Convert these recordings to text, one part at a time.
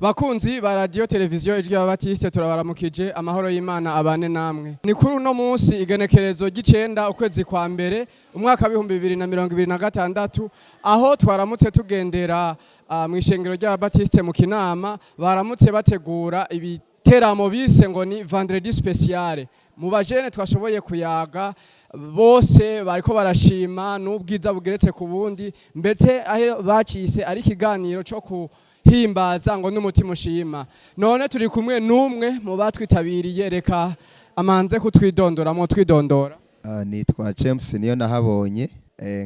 Bakunzi ba Radiyo Televiziyo Ijwi y'Ababatiste, turabaramukije. Amahoro y'Imana abane namwe. Ni kuri uno munsi, igenekerezo ry'icenda, ukwezi kwa mbere, umwaka w'2026, aho twaramutse tugendera mu ishengero ry'Ababatiste mu Kinama. Baramutse bategura ibiteramo bise ngo ni Vendredi Spéciale. Mu bajene twashoboye kuyaga bose bariko barashima n'ubwiza bugeretse ku bundi, ndetse aho bacise ari ikiganiro co kuhimbaza ngo n'umutima ushima. None turi kumwe n'umwe mu batwitabiriye, reka amanze kutwidondora. Twidondora. Nitwa James niyo nahabonye,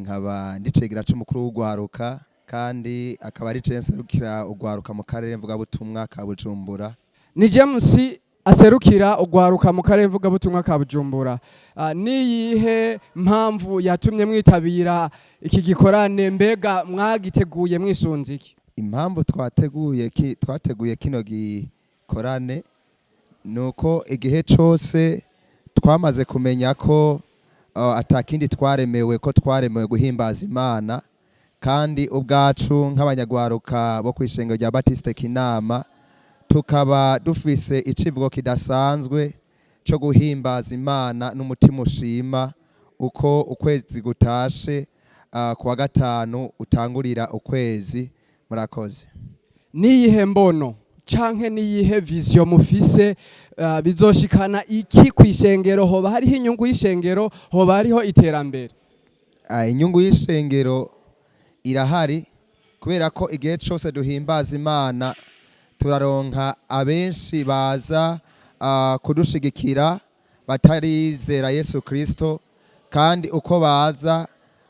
nkaba ndicegera c'umukuru w'ugwaruka, kandi akaba ari James serukira ugwaruka mu karere mvugabutumwa ka Bujumbura. Ni James aserukira ugwaruka mu karere mvugabutumwa ka Bujumbura. Niyihe mpamvu yatumye mwitabira iki gikorane? Mbega mwagiteguye mwisunze iki? Impamvu twateguye kino gikorane nuko igihe cose twamaze kumenya ko atakindi twaremewe, ko twaremewe guhimbaza Imana, kandi ubwacu nk'abanyagwaruka bo kw'ishengero rya Batiste Kinama tukaba dufise icivugo kidasanzwe cyo guhimbaza Imana n'umutima ushima uko ukwezi gutashe, kuwa gatanu utangurira ukwezi. Murakoze. Niyihe mbono canke niyihe vision mufise? Bizoshikana iki kw'ishengero? Hoba hariho inyungu y'ishengero? Hoba hariho iterambere? Inyungu y'ishengero irahari, kubera ko igihe cose duhimbaza Imana turaronka abenshi baza kudushigikira batarizera Yesu Kristo, kandi uko baza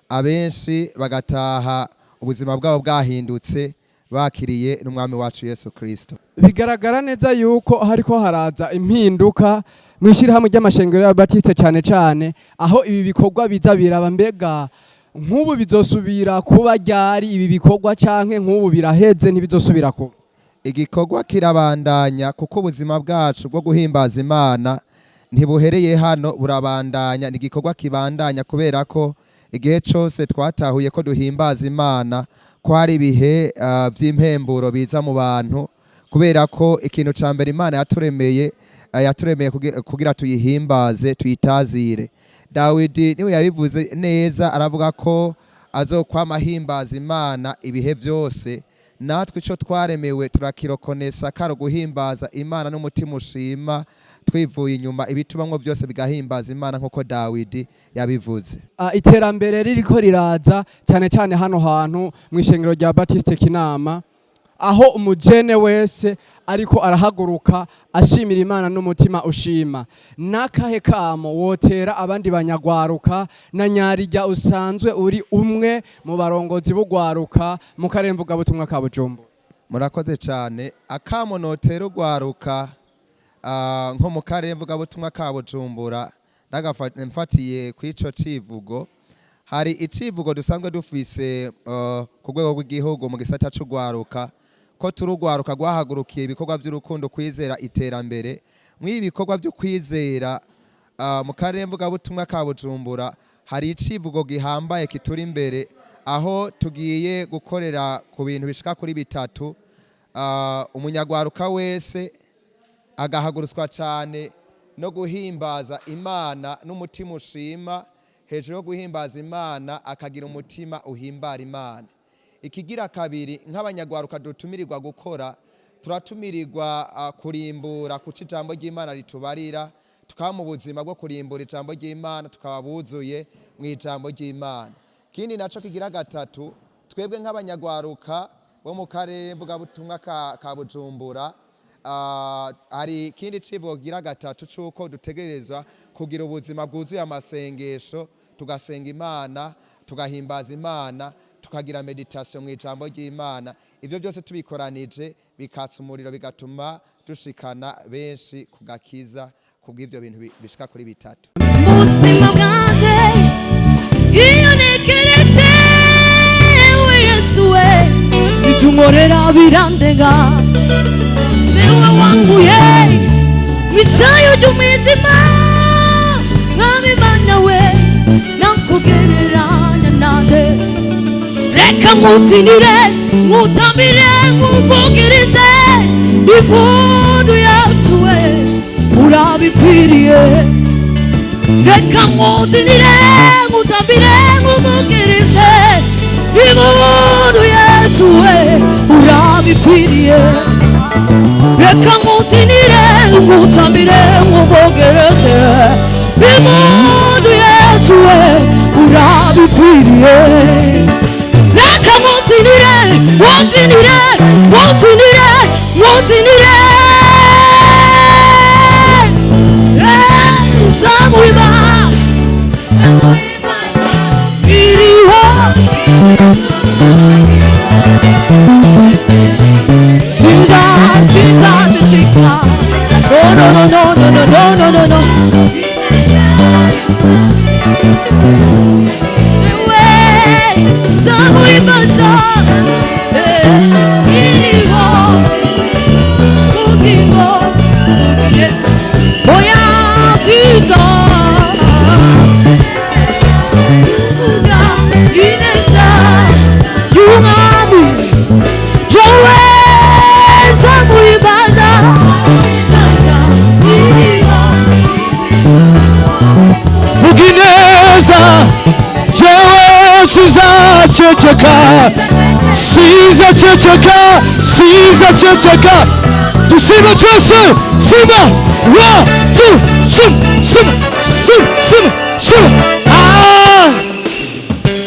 abenshi bagataha ubuzima bwabo bwahindutse, bakiriye n'Umwami wacu Yesu Kristo. Bigaragara neza yuko hariko haraza impinduka mu ishyirahamwe ry'amashengero y'Ababatiste, cane cane aho ibi bikorwa biza biraba. Mbega nk'ubu bizosubira kuba ryari ibi bikorwa, canke nk'ubu biraheze, ntibizosubira kuba? Igikorwa kirabandanya, kuko ubuzima bwacu bwo guhimbaza Imana ntibuhereye hano, burabandanya. Ni igikorwa kibandanya, kubera ko igihe cyose twatahuye ko duhimbaza Imana, ko hari ibihe vy'impemburo biza mu bantu, kubera ko ikintu ca mbere Imana yaturemeye, yaturemeye kugira tuyihimbaze, tuyitazire. Dawidi niwe yabivuze neza, aravuga ko azokwama ahimbaza Imana ibihe byose. Natwe ico twaremewe turakirokonesa karo guhimbaza Imana n'umutima ushima, twivuye inyuma, ibitubamwo byose bigahimbaza Imana nk'uko Dawidi yabivuze. Iterambere ririko riraza cyane cyane hano hantu mu ishengero rya Batiste Kinama, aho umujene wese ariko arahaguruka ashimira Imana n'umutima ushima. N'akahe kamo wotera abandi banyagwaruka, na nyarijya usanzwe uri umwe mu barongozi b'ugwaruka mu karere mvugabutumwa ka Bujumbura? Murakoze cyane. Akamo notera ugwaruka nko mu karere mvugabutumwa ka Bujumbura, mfatiye ku ico civugo, hari icivugo dusanzwe dufise ku rwego rw'igihugu mu gisata c'ugwaruka, ko turi ugwaruka rwahagurukiye ibikorwa by'urukundo, kwizera, iterambere. Mw'ibi bikorwa byo kwizera, mu karere mvugabutumwa ka Bujumbura hari icivugo gihambaye kituri imbere, aho tugiye gukorera ku bintu bishika kuri bitatu. Umunyagwaruka wese agahagurutswa cyane no guhimbaza Imana n'umutima ushima. Hejuru yo guhimbaza Imana, akagira umutima uhimbara Imana. Ikigira kabiri, nk'abanyagwaruka dutumirirwa gukora, turatumirirwa kurimbura kuco ijambo ry'Imana ritubarira, tukaba mu buzima bwo kurimbura ijambo ry'Imana, tukaba buzuye mu ijambo ry'Imana. Ikindi naco kigira gatatu, twebwe nk'abanyagwaruka bo mu karere mvugabutumwa ka Bujumbura, hari ikindi civugo kigira gatatu c'uko dutegerezwa kugira ubuzima bwuzuye amasengesho, tugasenga Imana, tugahimbaza Imana, tukagira méditation mu ijambo ry'Imana. Ivyo byose tubikoranije bikatsa umuriro, bigatuma dushikana benshi ku gakiza kubw'ivyo bintu bishika kuri bitatu. Ubuzima bwanje, iyo ntekereje we Yesu we, ibyo unkorera birandenga. Jewe wanguye mw'ishayo ry'umwijima, Mwami Mana we, nakugereranya nande? Reka nkubyinire, nkutambire, nkuvugirize impundu. Yesu we, urabikwiriye. Reka nkubyinire, nkutambire, nkuvugirize impundu. Yesu we, urabikwiriye. Reka nkubyinire, nkutambire, nkuvugirize impundu. Yesu we, urabikwiriye. Reka nkubyinire, nkubyinire, nkubyinire, nkubyinire. Nzamuhimba iriho. Sinza, sinzaceceka. No, no, no, no, no, no, no, no, no. Jewe nzamuhimbaza iriho ubugingo bugeze. Oya, sinza kuvuga ineza y'umwami. Jewe nzamuhimbaza iriho. Vuga ineza, jewe sizaceceka, sizaceceka, sizaceceka. Dusiba twese, siba, one, two, siba, siba, siba, siba, siba. Ah,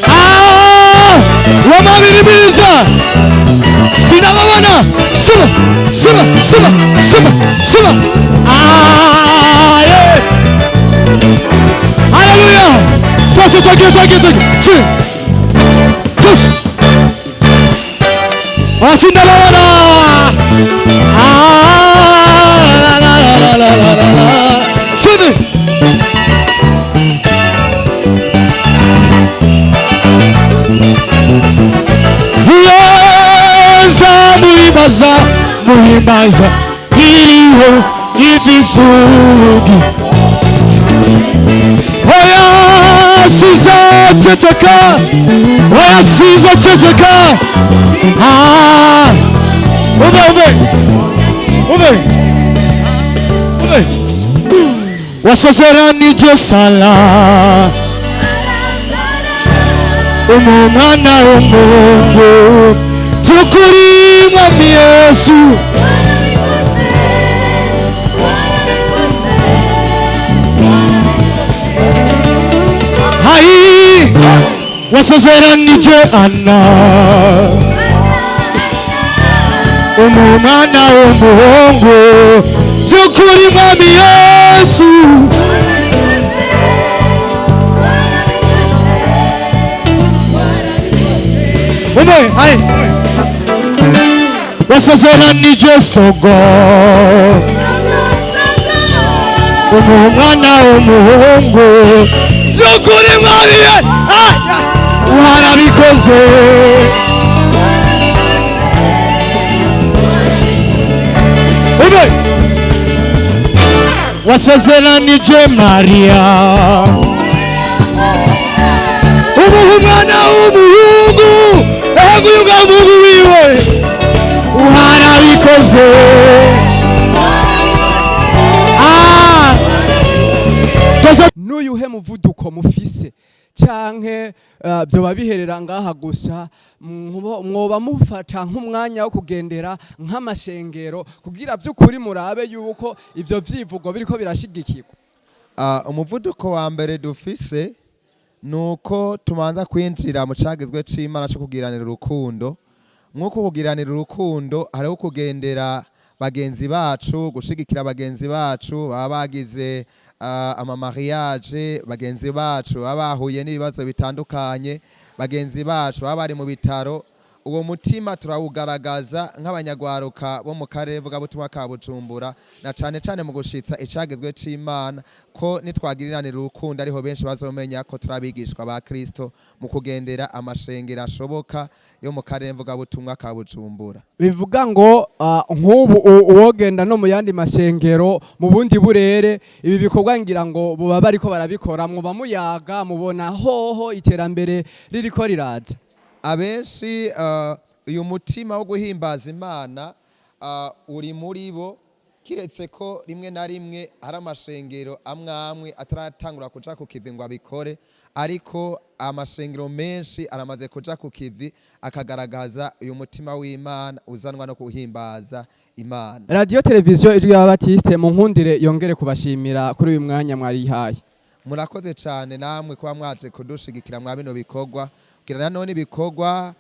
ah, wamabiri mwiza, sinababona. Siba, siba, siba, siba, siba. Ah, yeah. Haleluya! Twese twagiye, twagiye, twagiye. Two. Twese. Wasindababona. Ah, la, la, la, la, la, la, la, la. Chini. Yeza muhimbaza, muhimbaza iriho ifisugi. Oya, sizaceceka, oya, sizaceceka. Ah, umve, umve, umve, umve. Wasezeranije Sara umwana w'umuhungu. By'ukuri mwami Yesu. Warabikoze, warabikoze. Hayi, wasezeranije Ana umwana w'umuhungu. By'ukuri mwami Yesu. Warabikoze, warabikoze, warabikoze. Umwe hayi, wasezeranije Sogo Sogo, sogo. umwana w'umuhungu. By'ukuri mwami Yesu. Ah, warabikoze. Warabikoze, warabikoze. Umwe, wasezeranije Mariya umuha umwana w'umuhungu. Ehega uyu ngaho umuhungu wiwe. Warabikoze. Ah, N'uyuhe muvuduko mufise, canke vyoba biherera ngaha gusa? Mwoba mufata nk'umwanya wo kugendera nk'amashengero kugira vy'ukuri murabe yuko ivyo vyivugo biriko birashigikirwa? Ah, umuvuduko wa mbere dufise nuko tumanza kwinjira mu cagizwe c'Imana co kugiranira urukundo. Nk'uko kugiranira urukundo hariho kugendera bagenzi bacu, gushigikira bagenzi bacu baba bagize amamariage, bagenzi bacu baba bahuye n'ibibazo bitandukanye, bagenzi bacu baba bari mu bitaro. Uwo mutima turawugaragaza nk'abanyagwaruka bo mu karere vugabutumwa ka Bujumbura, na cane cane mu gushitsa icagezwe c'Imana, ko nitwagiriranira urukundo ariho benshi bazomenya ko turabigishwa ba Kristo, mu kugendera amashengero ashoboka yo mu karere mvugabutumwa ka Bujumbura. Bivuga ngo nk'ubu uwogenda no mu yandi mashengero mu bundi burere, ibi bikorwa ngira ngo buba bariko barabikora, muba muyaga, mubona hoho iterambere ririko riraza? Abenshi uyu mutima wo guhimbaza Imana uri muri bo, kiretse ko rimwe na rimwe hari amashengero amwe amwe ataratangura kuja ku kivi ngo abikore, ariko amashengero menshi aramaze kuja ku kivi akagaragaza uyu mutima w'Imana uzanwa no guhimbaza Imana. Radiyo Televiziyo Ijwi y'Ababatiste mu nkundire yongere kubashimira kuri uyu mwanya mwarihaye. Murakoze cyane namwe kuba mwaje kudushigikira mwa bino bikorwa, kugira nanone ibikorwa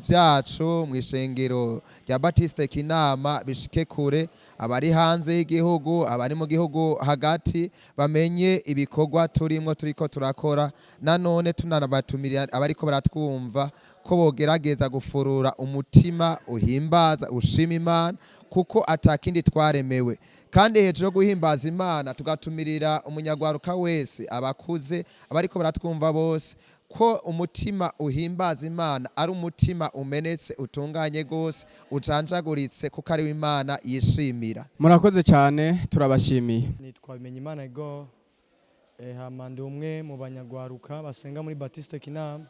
byacu mu ishengero rya Batiste Kinama bishike kure, abari hanze y'igihugu, abari mu gihugu hagati bamenye ibikorwa turimwo turiko turakora. Nanone tunanabatumira abariko baratwumva ko bogerageza gufurura umutima uhimbaza, ushima Imana, kuko atakindi twaremewe. Kandi hejuru yo guhimbaza Imana, tugatumirira umunyagwaruka wese, abakuze, abariko baratwumva bose, ko umutima uhimbaza Imana ari umutima umenetse, utunganye gose, ujanjaguritse, kuko ari Imana yishimira. Murakoze cyane, turabashimiye. Nitwa Bimenyimana Igor, hama ndi umwe mu banyagwaruka basenga muri Batiste Kinama,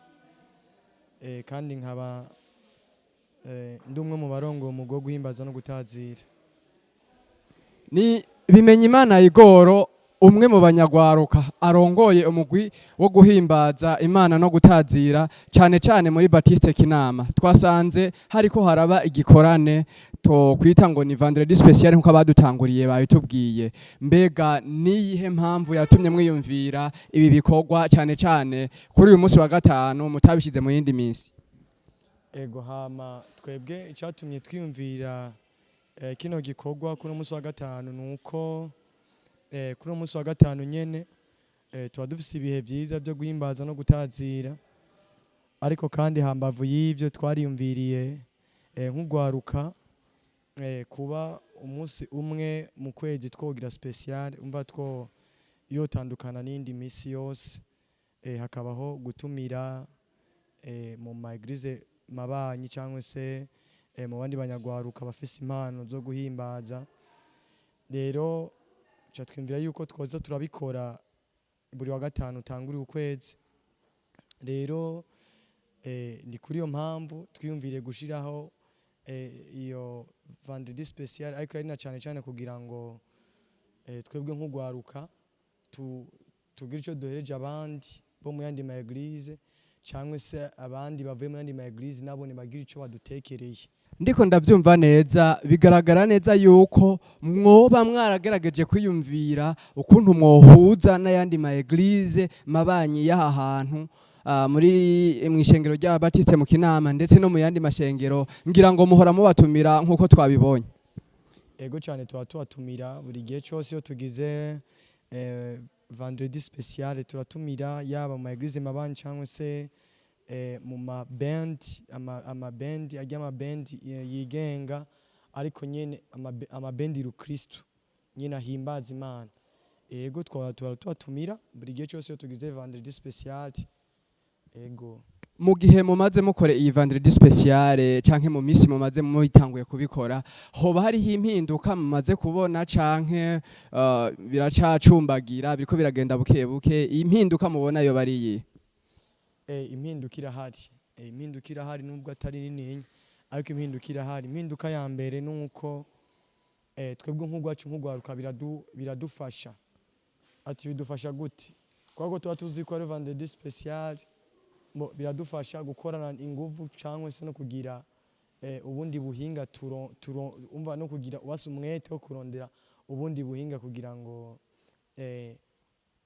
kandi nkaba ndi umwe mu barongoye umugwi wo guhimbaza no gutazira. Ni Bimenyimana Igoro, umwe mu banyagwaruka arongoye umugwi wo guhimbaza Imana no gutazira, cyane cyane muri Batiste Kinama. Twasanze hariko haraba igikorane to kwita ngo ni vendredi spécial, nkuko abadutanguriye babitubwiye. Mbega niyihe mpamvu yatumye mwiyumvira ibi bikorwa cyane cyane kuri uyu munsi wa gatanu, mutabishyize mu yindi minsi? Ego, hama twebwe icyatumye twiyumvira kino gikorwa kuri uno munsi wa gatanu nuko kuri uno munsi wa gatanu nyene tuba dufise ibihe vyiza byo guhimbaza no gutazira. Ariko kandi hambavu y'ivyo, twariyumviriye nk'ugwaruka kuba umunsi umwe mu kwezi twogira spécial, umva two yotandukana n'indi misi yose, hakabaho gutumira mu ma église mabanyi cyangwa se mu bandi banyagwaruka bafise impano zo guhimbaza. Rero ca twiyumvira yuko twoza turabikora buri wa gatanu utanguriye ukwezi. Rero ni kuri iyo mpamvu twiyumviriye gushiraho iyo vendredi spécial, ariko ari na cyane cyane kugira ngo twebwe nk'ugwaruka tugire icyo duhereje abandi bo mu yandi ma église, cyangwa se abandi bavuye mu yandi ma église nabo bagira icyo badutekereye. Ndiko ndavyumva neza, bigaragara neza yuko mwoba mwaragerageje kwiyumvira ukuntu mwohuza n'ayandi ma église mabanyi y'aha hantu, muri mw'ishengero rya Batiste mu Kinama, ndetse no mu yandi mashengero. Ngira ngo muhora mubatumira nk'uko twabibonye. Ego cyane, tuba tubatumira buri gihe cyose. Iyo tugize vendredi spécial, turatumira yaba mu ma église mabanyi cyangwa se mu ma band, ama band ajya, ama band yigenga, ariko nyene ama band rukristo nyene ahimbaza Imana. Ego, twaba tuba tubatumira buri gihe cyose iyo tugize vendredi spécial, ego. Mu gihe mumaze mukore iyi vendredi spéciale, canke mu misi mumaze muyitanguye kubikora, hoba hariho impinduka mumaze kubona, canke biracacumbagira, biriko biragenda buke buke? Iyi mpinduka mubona yo bari iyi? Impinduka irahari. Impinduka irahari nubwo atari nini, ariko impinduka irahari. Impinduka ya mbere nuko twebwe nk'ugwacu nk'ugwaruka biradufasha. Ati bidufasha gute? Kubera ko tuba tuzi ko ari vendredi spécial, bo biradufasha gukorana inguvu cyangwa se no kugira ubundi buhinga umva no kugira ubasa umwete wo kurondera ubundi buhinga kugira ngo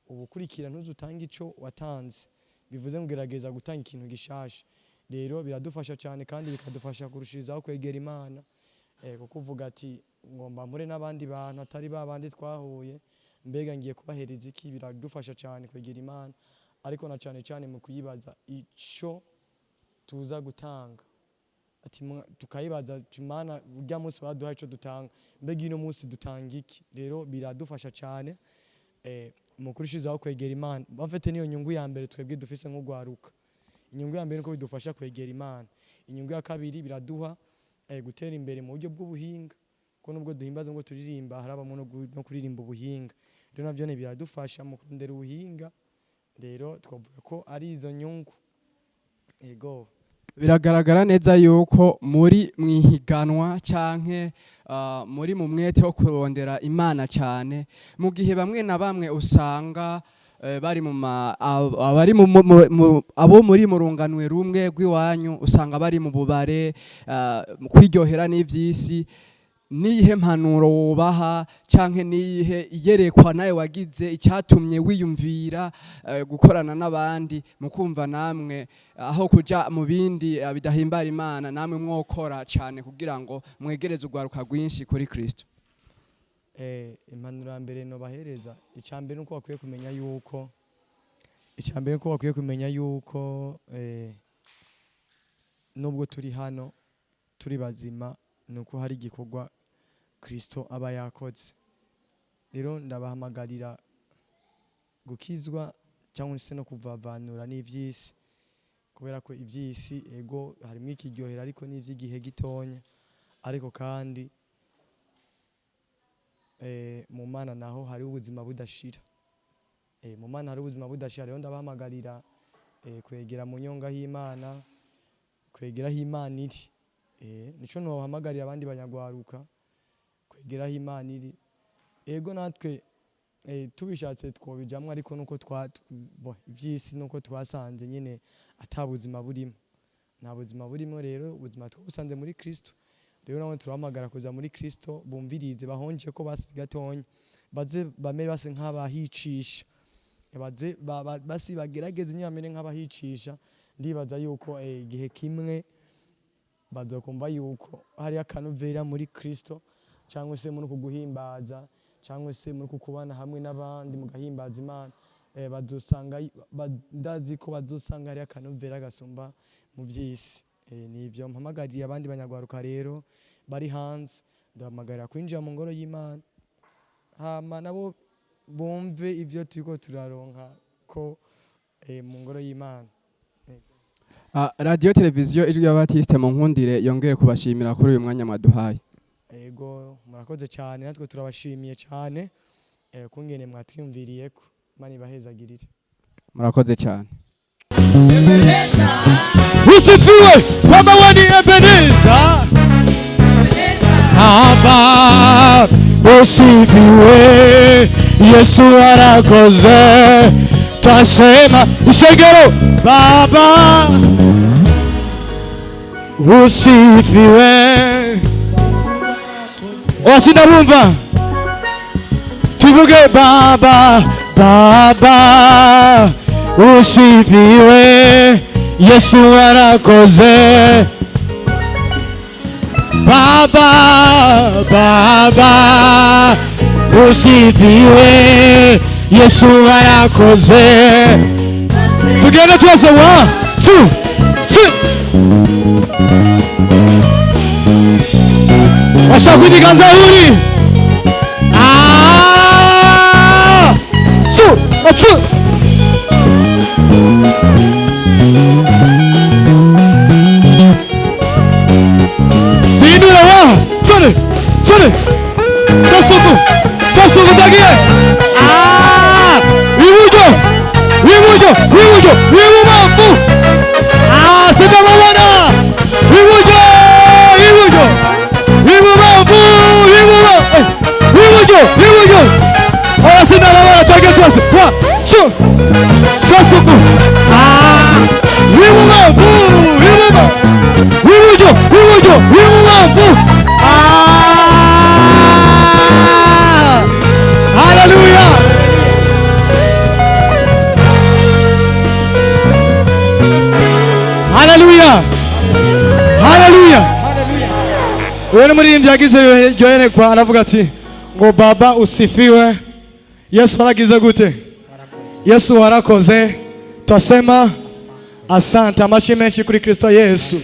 ubukurikira ntuzutange ico watanze. Bivuze ngo gerageza gutanga ikintu gishasha. Rero biradufasha cyane, kandi bikadufasha kurushirizaho kwegera Imana, kuko uvuga ati ngomba mpure n'abandi bantu atari ba bandi twahuye, mbega ngiye kubahereza iki? Biradufasha cyane kwegera Imana, ariko na cyane cyane mu kuyibaza ico tuza gutanga. Ati tukayibaza ati Mana, urya munsi waduhaye ico dutanga, mbega ino munsi dutanga iki? Rero biradufasha cyane mu kurushizaho kwegera Imana. Bafite niyo nyungu ya mbere twebwe dufise nk'ugwaruka. Inyungu ya mbere nuko bidufasha kwegera Imana. Inyungu ya kabiri, biraduha gutera imbere mu buryo bw'ubuhinga, ko nubwo duhimbaza ngo turirimba, harabamo no kuririmba ubuhinga. Rero navyo ne biradufasha mu kurondera ubuhinga. Rero twavuga ko ari izo nyungu, ego. Biragaragara neza yuko muri mwihiganwa canke muri mu mwete wo kurondera Imana cyane, mu gihe bamwe na bamwe usanga bari mu ma abari mu abo muri mu runganwe rumwe rw'iwanyu, usanga bari mu bubare, mu kwiryohera n'ivy'isi. Niyihe mpanuro wubaha, canke niyihe iyerekwa nawe wagize icyatumye wiyumvira gukorana n'abandi, mu kumva namwe aho kuja mu bindi bidahimbara Imana, namwe mwokora cyane kugira ngo mwegereze urwaruka rwinshi kuri Kristo? Impanuro ya mbere nobahereza, icya mbere nuko bakwiye kumenya yuko, icya mbere nuko bakwiye kumenya yuko nubwo turi hano turi bazima, nuko hari igikorwa Kristo aba yakoze. Rero ndabahamagarira gukizwa cyangwa se no kuvavanura n'ivy'isi, kubera ko ivy'isi, ego, harimo ikiryohera, ariko n'ivy'igihe gitonya. Ariko kandi mu Mana naho hari ubuzima budashira. Mu Mana hari ubuzima budashira. Rero ndabahamagarira kwegera mu nyonga h'Imana, kwegera aho Imana iri. Nico nobahamagarira abandi banyagwaruka, kwegera aho Imana iri. Ego, natwe tubishatse twobijamwo, ariko nuko twa bo ivy'isi nuko twasanze nyine ata buzima burimo, nta buzima burimo. Rero ubuzima twabusanze muri Kristo. Rero nabo turahamagara kuza muri Kristo, bumvirize, bahonje ko basi gatonya, baze bamere base nk'abahicisha, baze basi bagerageze nyine bamere nk'abahicisha. Ndibaza yuko igihe kimwe bazokumva yuko hari akanovera muri Kristo, cyangwa se muri uku guhimbaza, cyangwa se muri uku kubana hamwe n'abandi mugahimbaza Imana. Bazosanga ndazi ko bazosanga hari akanovera gasumba mu by'isi. Nivyo mpamagariye abandi banyagwaruka rero bari hanze. Ndabahamagarira kwinjira mu ngoro y'Imana, hama nabo bumve ivyo turiko turaronka ko mu ngoro y'Imana. Radiyo Televiziyo Ijwi y'Ababatiste mu nkundire yongere kubashimira kuri uyu mwanya mwaduhaye. Ego, murakoze cyane, natwe turabashimiye cyane kungene mwatwiyumviriyeko. Imana ibahezagirire. Murakoze cyane. Usifiwe kwamba wewe ni Ebeneza. Baba usifiwe, Yesu warakoze, twasema ishengero. Baba usifiwe, osindarumva tuvuge Baba, Baba usifiwe, Yesu warakoze. Baba, Baba usifiwe, Yesu warakoze. Tugende twese, one, two, three. Washaka ikiganza uri. Ah! Two, a two. Duhindure, one, two, three. Twasuku, twasuku, tagiye. Ah! Iburyo, iburyo, iburyo, ibubamfu. Ah, sindababona. Iburyo, iburyo, ibubamfu, iburyo, iburyo. Oya, sindababona, twagiye twese. One, two, twasuku. Ah! Ibubamfu, ibubamfu, iburyo, iburyo, ibubamfu. Ah! Hallelujah! Hallelujah! Hallelujah! Uyu ni umuririmbyi yagize iryo yerekwa, aravuga ati ngo Baba usifiwe. Yesu waragize gute? Yesu warakoze, twasema asante. Amashyi menshi kuri Kristo Yesu.